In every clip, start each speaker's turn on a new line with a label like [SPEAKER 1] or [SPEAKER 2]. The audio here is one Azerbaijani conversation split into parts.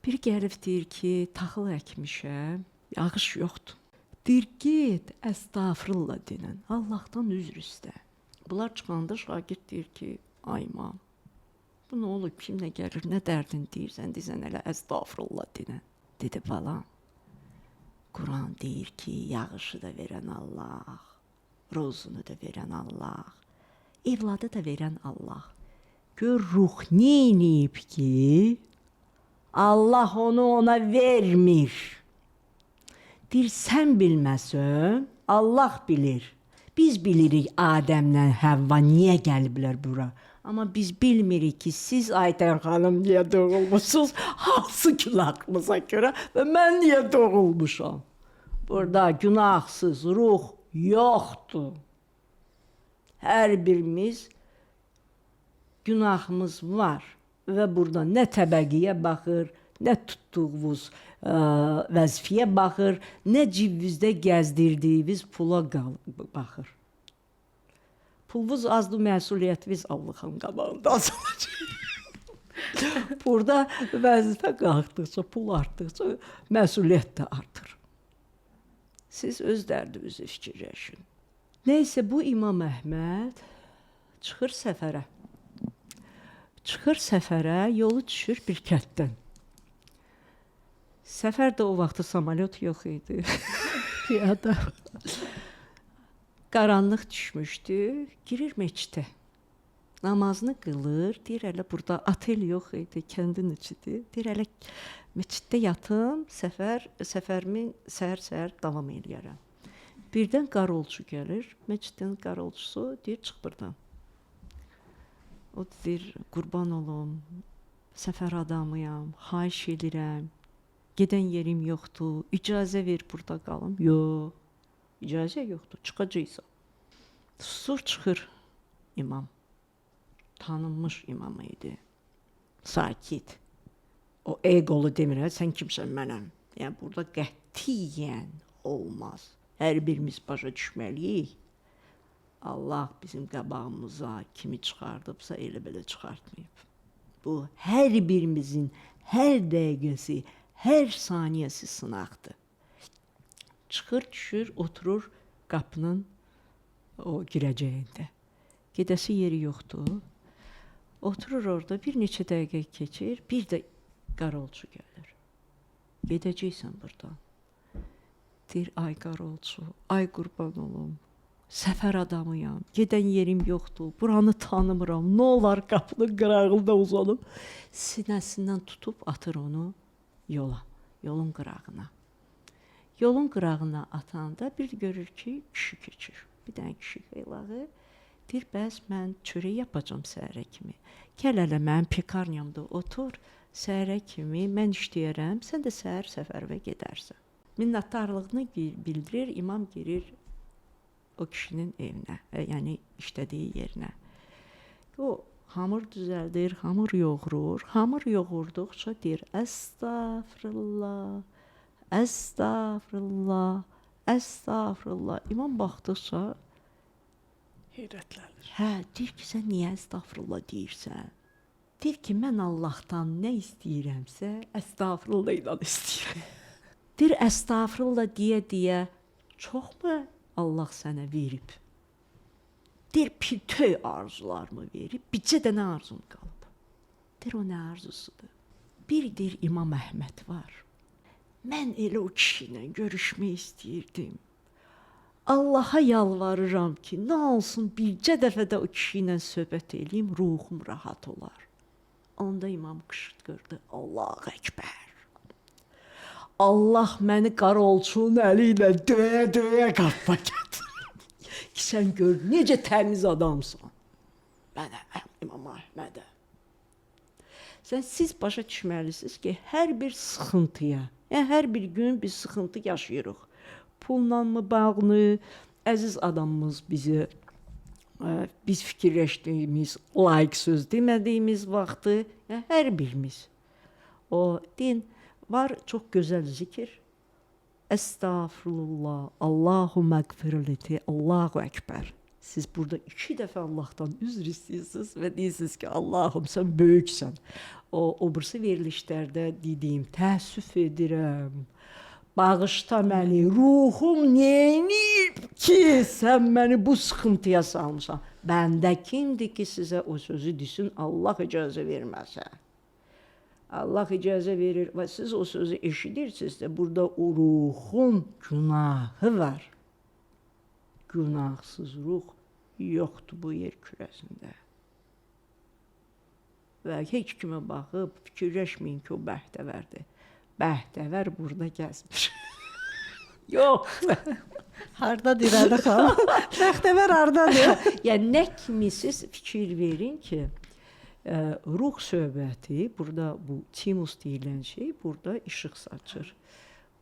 [SPEAKER 1] Bir gəlib deyir ki, taxıl əkmişəm, yağış yoxdur. Deyir, get, əstağfurullah denən, Allahdan üzr istə. Bunlar çıxanda şagird deyir ki, ay imam, bu nə olub, kim nə gəlir, nə dərdin deyirsən, deyirsən elə əstağfurullah denən. Dedi, balam, Quran deyir ki, yağışı da verən Allah, rozunu da verən Allah, evladı da verən Allah. Gör ruh neyniyib ki, Allah onu ona vermir. Deyir, sən bilməsən, Allah bilir. Biz bilirik Adəmlə Həvva niyə gəliblər bura. Amma biz bilmirik ki, siz Aytən xanım niyə doğulmusunuz, hansı günahımıza görə və mən niyə doğulmuşam. Burada günahsız ruh yoxdur. Hər birimiz günahımız var və burada nə təbəqəyə baxır, nə tutduğumuz vəzifəyə baxır, nə cibimizdə gəzdirdiyimiz pula baxır. Pulunuz azdır, məsuliyyətiniz Allahın qabağında azalacaq. Burada vəzifə qalxdıqca, pul artdıqca məsuliyyət də artır. Siz öz dərdinizi fikirləşin. Neysə, bu İmam Əhməd çıxır səfərə. Çıxır səfərə, yolu düşür bir kənddən. Səfər də o vaxtı samolyot yox idi.
[SPEAKER 2] Piyada.
[SPEAKER 1] Qaranlıq düşmüşdü, girir meçidə. Namazını qılır, deyir hələ burada otel yox idi, kəndin içidir. Deyir hələ meçiddə yatım, səfərimi səhər-səhər davam eləyərəm. Birdən qarolçu gəlir, meçidin qarolçusu deyir, çıx burdan. O deyir, qurban olum, səfər adamıyam, xahiş edirəm, gedən yerim yoxdur, icazə ver burada qalım. Yox, icazə yoxdur, çıxacaqsan. Susur, çıxır imam. Tanınmış imam idi. Sakit. O eqolu demir, sən kimsən, mənəm. Yəni burada qətiyyən olmaz. Hər birimiz başa düşməliyik. Allah bizim qabağımıza kimi çıxardıbsa elə belə çıxartmayıb. Bu hər birimizin hər dəqiqəsi, hər saniyəsi sınaqdır. Çıxır, düşür, oturur qapının o girəcəyində. Gedəsi yeri yoxdur. Oturur orada, bir neçə dəqiqə keçir, bir də qarolçu gəlir. Gedəcəksən burdan. Deyir, ay qarolçu, ay qurban olum, səfər adamıyam, gedən yerim yoxdur, buranı tanımıram, nə olar qapının qırağında uzanım. Sinəsindən tutub atır onu yola, yolun qırağına. Yolun qırağına atanda bir görür ki, kişi keçir. Bir dənə kişi xeylağı. Deyir, bəs mən çörək yapacam səhərə kimi. Gəl hələ mənim pekarnyamda otur, səhərə kimi mən işləyərəm, sən də səhər səfərvə gedərsən. Minnətdarlığını bildirir, imam girir o kişinin evinə, yəni işlədiyi yerinə. O hamur düzəldir, hamur yoğurur. Hamur yoğurduqca deyir, əstağfurullah, əstağfurullah, əstağfurullah. İmam baxdıqca
[SPEAKER 2] heyrətlənir.
[SPEAKER 1] Hə, deyir ki, sən niyə əstağfurullah deyirsən? Deyir ki, mən Allahdan nə istəyirəmsə, əstağfurullah ilə istəyirəm. Deyir, əstağfurullah deyə-deyə çoxmu Allah sənə verib? Deyir, pütöy arzularımı verib, bircə dənə arzum qalıb. Deyir, o nə arzusudur? Bir deyir, İmam Əhməd var. Mən elə o kişi ilə görüşmək istəyirdim. Allaha yalvarıram ki, nə olsun bircə dəfə də o kişi ilə söhbət eləyim, ruhum rahat olar. Onda imam qışqırdı, Allahu Əkbər. Allah məni qarolçunun əli ilə döyə-döyə qapıma gətirdi. Ki, sən gör, necə təmiz adamsan. Mənə, İmam Əhmədə. Siz başa düşməlisiniz ki, hər bir sıxıntıya, yəni hər bir gün biz sıxıntı yaşayırıq. Pulla mı bağlı, əziz adamımız bizi, biz fikirləşdiyimiz, layiq söz demədiyimiz vaxtı, yəni hər birimiz. O din var, çox gözəl zikir. Əstağfurullah, Allahu məğfirliti, Allahu Əkbər. Siz burada 2 dəfə Allahdan üzr istəyirsiniz və deyirsiniz ki, Allahım sən böyüksən. O birisi verilişlərdə dediyim, təəssüf edirəm. Bağışla məni, ruhum neyniyib ki, sən məni bu sıxıntıya salmısan. Bəndə kimdir ki, sizə o sözü desin, Allah icazə verməsə. Allah icazə verir və siz o sözü eşidirsiniz də burada o ruhun günahı var. Günahsız ruh yoxdur bu yer kürəsində. Və heç kimə baxıb fikirləşməyin ki, o bəhtəvərdir. Bəhtəvər burada gəzmir. Yox.
[SPEAKER 2] Hardadır İradə xanım? Bəxtəvər hardadır?
[SPEAKER 1] Yəni nə kimi siz fikir verin ki, ruh söhbəti burada bu timus deyilən şey burada işıq saçır.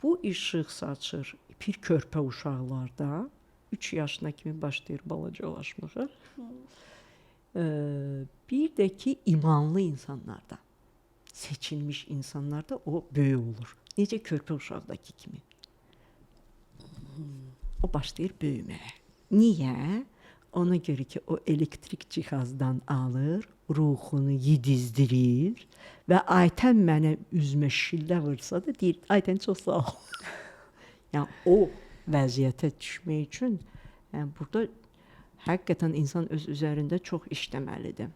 [SPEAKER 1] Bu işıq saçır bir körpə uşaqlarda 3 yaşına kimi başlayır balacalaşmağa. Bir də ki imanlı insanlarda, seçilmiş insanlarda o böyük olur. Necə körpə uşaqdakı kimi. O başlayır böyüməyə. Niyə? Ona görə ki, o elektrik cihazdan alır, ruhunu yedizdirir və Aytən mənə üzümə şillə vursa da deyir, Aytən çox sağ ol. Yəni o vəziyyətə düşmək üçün, yəni burada həqiqətən insan öz üzərində çox işləməlidir.